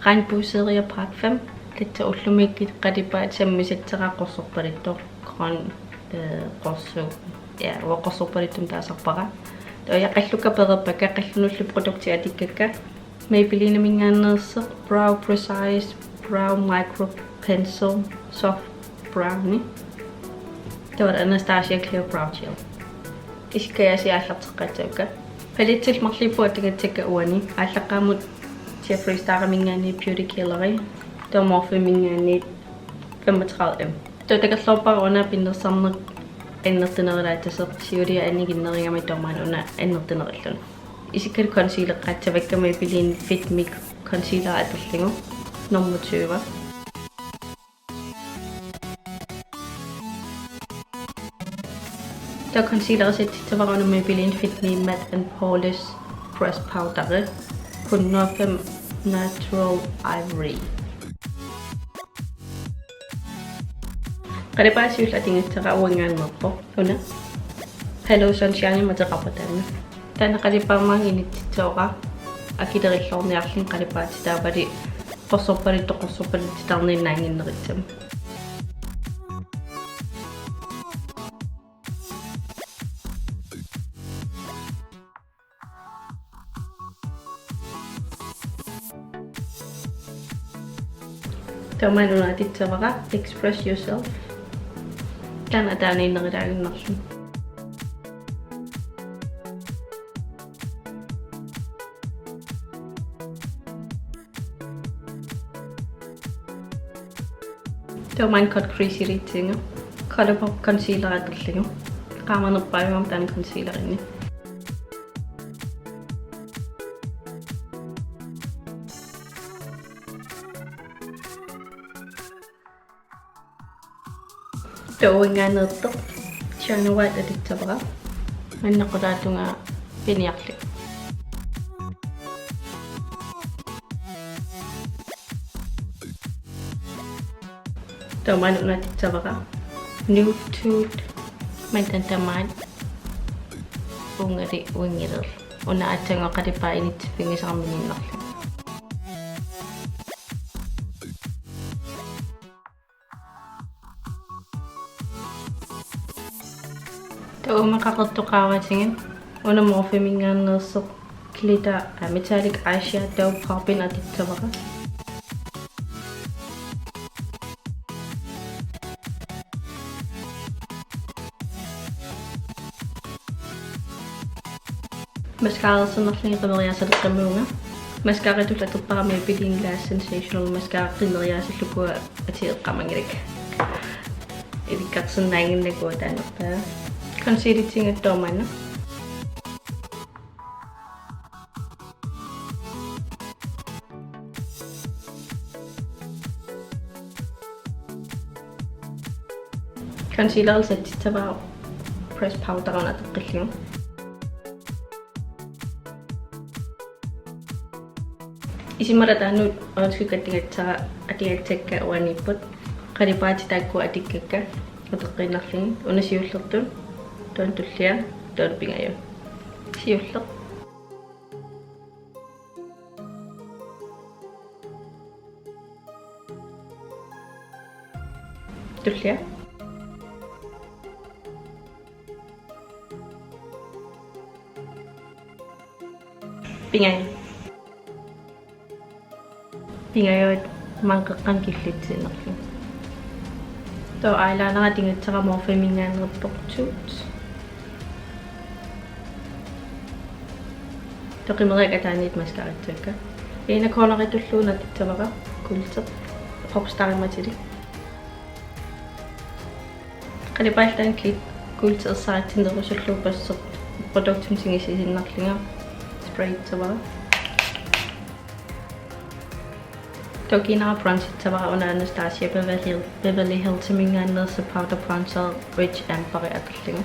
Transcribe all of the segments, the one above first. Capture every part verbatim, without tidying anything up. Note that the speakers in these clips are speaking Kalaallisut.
Regnbueserie part fem. Tassa ullumikkut qalipaat sammisassara qorsorpaluttoq, grøn, øh, qorsu-, ja, uanga qorsorpaluttut taasarpara. Taava qallukka pereerpakka, qallunullu produktit atukkakka. Maybelline-minngaanneersoq Brow Precise Brow Micro Pencil Soft Browni. Taava Anastasia Clear Brow Gel. Isikkajaasi aallarteqqaassavakka. Palettit marluupput atugassakka uani. Aallaqqaammut Jeffree Star-minngaanniit Beauty Killer. Taava Morphe-minngaanniit femogtredive M. Taava takorloorpara una pinnersarneq annertunerulaassasoq, siulia annikinnerugami taava maanna una annertunerulluni. Isikkalu concealeqqaassavakka Maybelline Fit Me Concealer atorlugu nummer tyve. Taava concealer settissavara una Maybelline Fit Me Matte and Poreless Pressed Powder hundrede og fem Natural Ivory. Qalipaat siulleq atugassara uanngaanneerpoq una. Hello Sunshine-imik ateqarpoq taanna. Taanna qalipaat maanga inississavara akilerulluarniarluni qalipaatit taavalu qorsorpaluttoq qorsorpaluttutarniinnaannginnerussammat. Taava maanna una atussavara Express Yourself. Taanna ataaniinnerulaaginnarluni. Taava maanna cut crease-ilikkiga ColourPop concealer atorlugu. Qaamanerpaavimmi taanna concealer-ini. Taava uanngaanneersoq China White atussavara. Manna qulaatungaa piniarluni. Taava maanna una atussavara Nude Tude. Maanna taanna tamaat ungali uanngileerluni. Una aatsaannguaq qalipaat inissiffigisaraminnginnarluni. Taava uuma qaqortoq qaavatigut una Morphe-minngaanneersoq Glitter, øh, Metallic Eyeshadow Poppin atussavara. Mascararsinnarlunga qimeriaasaleqqammerpunga. Mascaratullu atorpara Maybelline Lash Sensational Mascara, qimeriaasallu ukua atueqqamanngilakka. Ilikkarsinnaannginnakku taanna. Concealertigut taava maanna. Concealer settissavara pressed powder una atoqqillugu. Isummat ataanut øjenskygge atugassara, atugassakka uaniipput. Qalipaatit taakku atukkakka uteqqiinnarlugit. Una siullertut, taanna tullia, taanna pingajuat. Siulleq. Tullia. Pingajuat. Pingajuat maanga qeqqanut killitsiinnarlugit. Taava eyeliner atugassara Morphe-minngaanneersoq Tut. Taava qimeriaat ataaniittut mascararissavakka. Inner corneritullu una atussavara kuulteq, Popstar-imatilik. Qalipaallu taanna kuulteq ersaritsinerusullugu passeq produktimik tigusiinnarlunga sprayissavara. Taava kiinara bronzissavara una Anastasia Beverly, Beverly Hills-iminngaanneersoq powder bronzer Rich Amber atorlugu.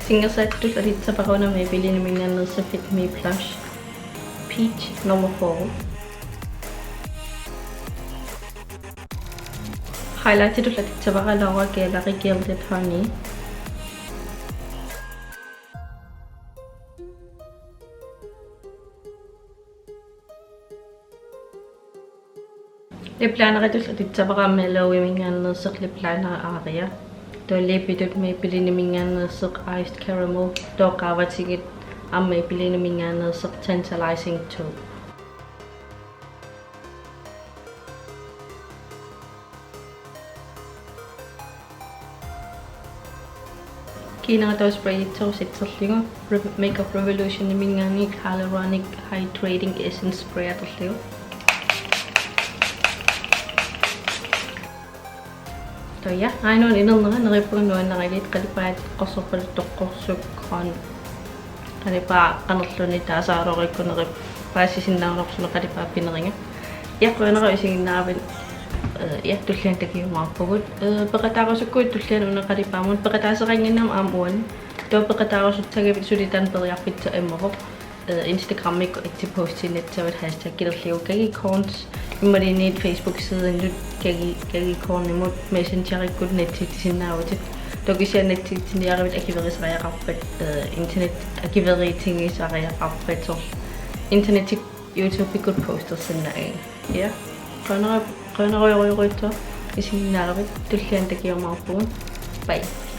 Singersaatut atussavara una Maybelline-minngaanneersoq Fit Me Blush Peach nummer fyrre. Highlightitut atussavara Laura Geller-i Gilded Honey. Liplineritut atussavara Mellow-iminngaanneersoq lipliner Aria. Taava lipitut Maybelline-iminngaanneersoq Iced Caramel. Taava qaavatigut aamma Maybelline-iminngaanneersoq Tantalizing Taupe. Kiinara taava sprayitsoq sitserlugu Re-, Makeup Revolution-iminngaanniit Hyaluronic Hydrating Essence Spray atorlugu. Taava ja, aajuna inernera neriuppunga nuannaraluit qalipaat qorsorpaluttoq qorsuk grøn. Qalipaa qanerluunniit taasaarujorujukkut neriuppaasinnaanersoq suna qalipaa pineriga. Ja, qujanaq isiginnaaravit, eh, ja, tulliani takujumaarpugut. Eh, peqataarusukkuit tulliani una qalipaammut, peqataaseqannginnama aamma uani. Taava peqataarusussagavit suli taanna periarfissaq immavoq. Eh, Instagramikkut attipostiinnassavat hashtag kilerliu kagicorns. Imaluunniit Facebook-sidennut kagi-, kagicornimut Messengerikkut nassiussisinnaavutit. Taava kisianni nassiussiniaravit akuerisariaqarpat, eh, internet akueriitigisariaqarpat soorlu. Internetti YouTubekkut postersinnaagiga. Ja. Qujanaq-, qujanarujorujussuaq isiginnaaravit, tulliani takujumaarpugut. Bye.